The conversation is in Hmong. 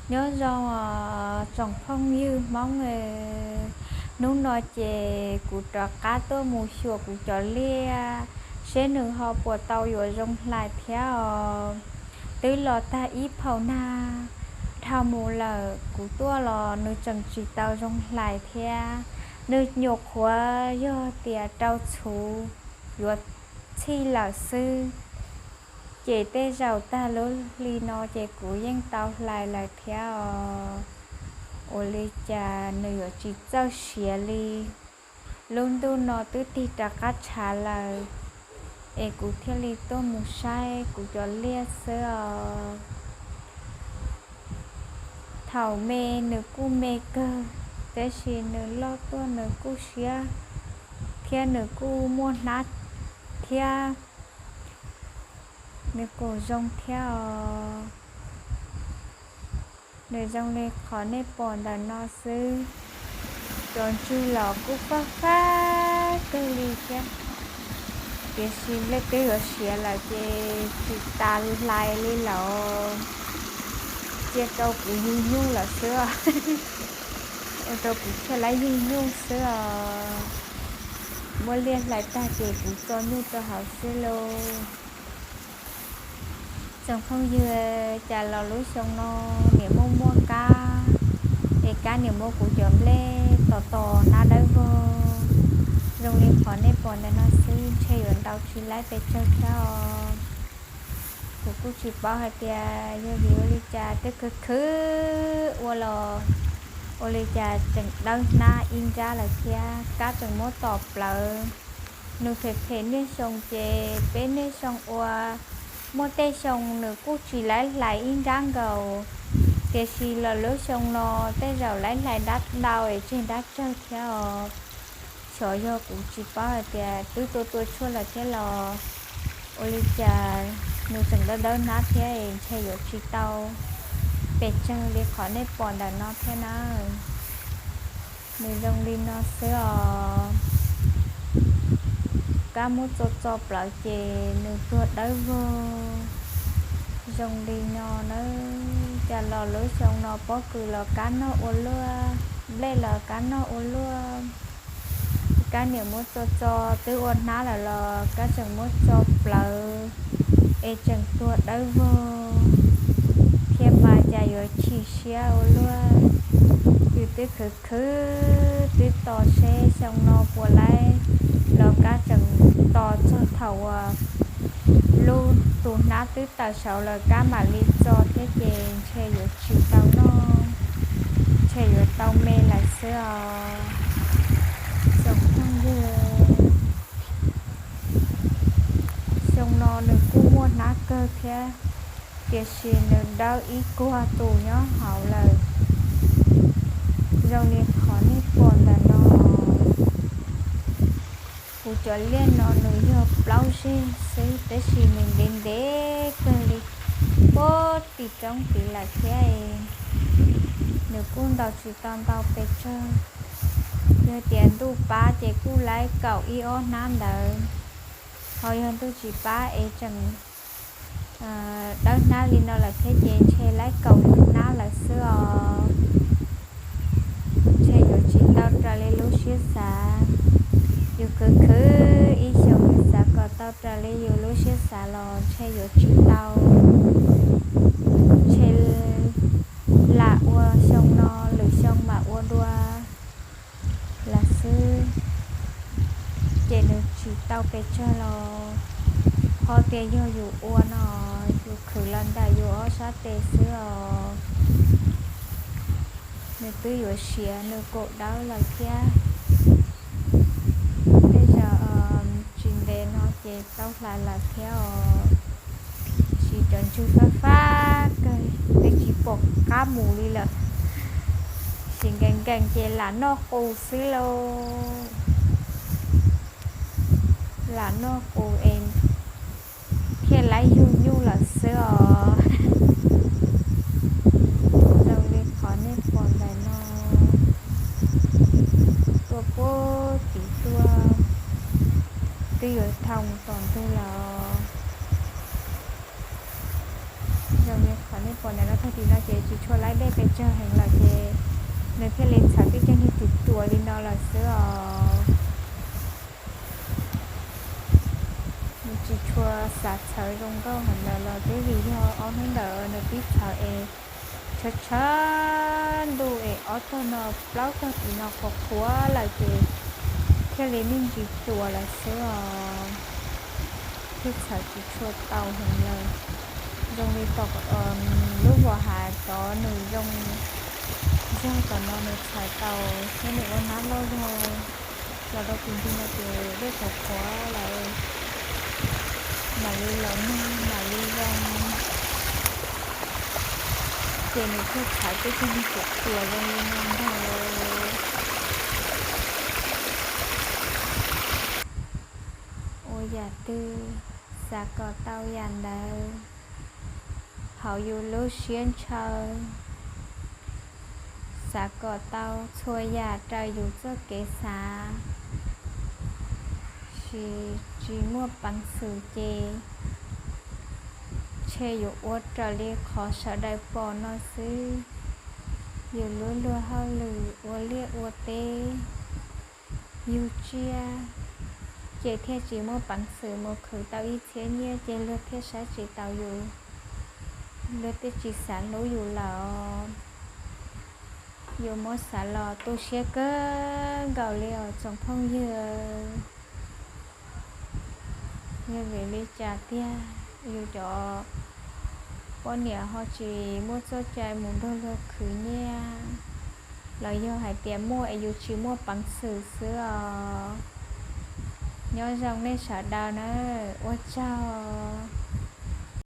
Nyob zoo tsoom phooj ywg Hmoob, hnub no ces kuv rov qab tuaj mus xyuas kuv cov liaj seb nws ho puas tau yuav zoo hlais thiab os. Twb los tag ib phaum nag dhau mus lawm, kuv tuaj los nws tseem tsis tau zoo hlais thiab. Nws nyuam qhuav yog tias rau txhuv yuav txhij lawm xwb, ces tej zaum tag lub hli no ces kuv yeej tau hlais lawm thiab os. Ua li cas nws yuav tsis txawj siav li? Lub ntuj no twb tig rov qab tshav lawm, es kuv thiaj li tuaj mus saib kuv cov liaj xwb os. Thaum me nws kuj me kawg, tab sis nws loj tuaj nws kuj siab thiab nws kuj muaj hnab thiab, nws kuj zoo thiab os. Nws zoo li qhov nej pom ntawm no xwb. Cov ntswg los kuj fab fab kawg li thiab, tiam sis nplej twb yuav siav lawm ces tsis tas hlais li lawm, cia rau kuv yug nyuj lawm xwb os. Ua rau kuv thiaj laib yug nyuj xwb os. Muab liaj hlais tag ces kuv txo nyuj rau hauv xwb lauj. Tsoom phooj ywg, cas los lub xyoo no niam muaj muaj kab, es kab niam muab kuv cov nplej tos tos hnab dawb vog zoo li qhov nej pom ntawm no xwb, ntshe yuav ntaus tsis laib pes tsawg thiab os. Kuv kuj tsis paub hais tias yog vim ua li cas twb khwv khwv ua los ua li cas tseem dawb hnab ib nrab lawm thiab, kab tseem muab tom plawv. Nws phem phem niaj xyoo ces peb niaj xyoo ua, muaj tej xyoo nws kuj tsis laib hlais ib nrab nkaus, tiam sis los lub xyoo no tej zaum laib hlais nrab ntau es tseg nrab tsawg thiab os. Xyov yog kuv tsis paub hais tias twb tua tua tshuaj lawm thiab los ua li cas nws tseem dawb dawb hnab thiab es ntshe yuav tsis tau pes tsawg li qhov nej pom ntawm no thiab na. Nws zoo li no xwb os. Kab muab txo txo plawv ces nws tuag dawb vog zoo li no nawb. Cas los lub xyoo no pob kws los kab noj ua luaj, nplej los kab noj ua luaj. Kab niam muab txo txo twb ua hnab lawm los kab tseem muab txo plawv es tseem tuag dawb vog thiab mas cas yuav chim siab ua luaj. Yus twb khwv khwv twb tos seb xyoo no puas laib los kab tseem tos txog thaum uas lub tus hnab twb tawm saud lawm kab mam li txo thiab ces ntshe yuav tsis tau noj, ntshe yuav tau me lawm xwb os. Tsoom phooj ywg, xyoo no nws kuj muaj hnab kawg thiab, tiam sis nws dawb ib kuag tus nyob hauv lawm, zoo li qhov nej pom ntawm no. Kuv cov liaj no nws yog plaub zeg xwb tab sis nws ntev ntev kawg li, puag tim roob tid lawm thiab. Nws kuj ntaus tsis tau ntau pes tsawg. Yog tias ntuj pab ces kuj laib kaum ib ob hnab ntawd, ho yog ntuj tsis pab es tseem dawb hnab li no lawm thiab ces ntshe laib kaum yim hnab lawm xwb os. Ntshe yuav tsis tau raws li lub siab xav. Yus khwv khwv ib xyoos yus xav kom tau raws li yus lub siab xav los ntshe yuav tsis tau. Ntshe lam ua xyoo no lwm xyoo mam ua dua lawm xwb, ces nws tsis tau pes tsawg los ho tias yog yus ua no, yus khwv los ntawm yus ob sab tes xwb os. Nws twb yuav siav nws kaum dawb lawm thiab, tej zaum tsis ntev no ces tau hlais lawm thiab os. Tab sis cov ntswg fab fab kawg twb tsis pom qab mus li lawm, sim nkees nkees ces lam noj qus xwb lauj. Lam noj qus es thiaj laib yug nyuj lawm xwb os. Zoo li qhov nej pom ntawm no, tuaj puag tim tuaj, twb yuav dhau mus tom ntug lawm. Zoo li qhov nej pom ntawm no, tag tim no ces tsis tshua laib dej pes tsawg heev lawm ces nws thiaj li txhawv tib ceg niag ruam ruam li no lawm xwb os. Nws tsis tshua xav txhawv zoo nkauj heev lawm los twb vim yog ob hnub ntawd nws pib txhawv es tshav tshav ntuj es ob tog no plaub tog tim no qhuav qhuav lawm ces thiaj li me ntsis ruam lawm xwb os. Thiaj txhawv tsis tshua tau heev lawm. Zoo li tom lub vos hav tod nws zoo zog tom no nws txhawv tau, thiab nws ua hnab loj zog los rau tus ntug no ces dej qhuav qhuav lawm, mam li los nag mam li zoo. Ces nws thiaj txhawv tib ceg niag ruam ruam zoo li no ntag. Ua yam twg xav kom tau yam ntawd hauv yus lub siab ntshaw, xav kom tau txhua yam raws yus txoj kev xav, tsis, tsis muaj peev xwm ces ntshe yuav ua raws li qhov sawv daws pom no xwb. Yus lub luag hauj lwm ua liaj ua teb, yug tsiaj, ces thiaj tsis muaj peev xwm mus khwv tau ib txhiab nyiaj ces luag thiaj saib tsis taus yus, luag thiaj tsis xav hlub yus lawm. Yus muab xav los tu siab kawg nkaus li os tsoom phooj ywg. Yog vim li cas tiag yus cov poj niam ho tsis muaj txoj cai mus nrog luag khwv nyiaj, los yog hais tias muaj es yus tsis muaj peev xwm xwb os. Nyob zoo nej sawv daws na, ua tsaug.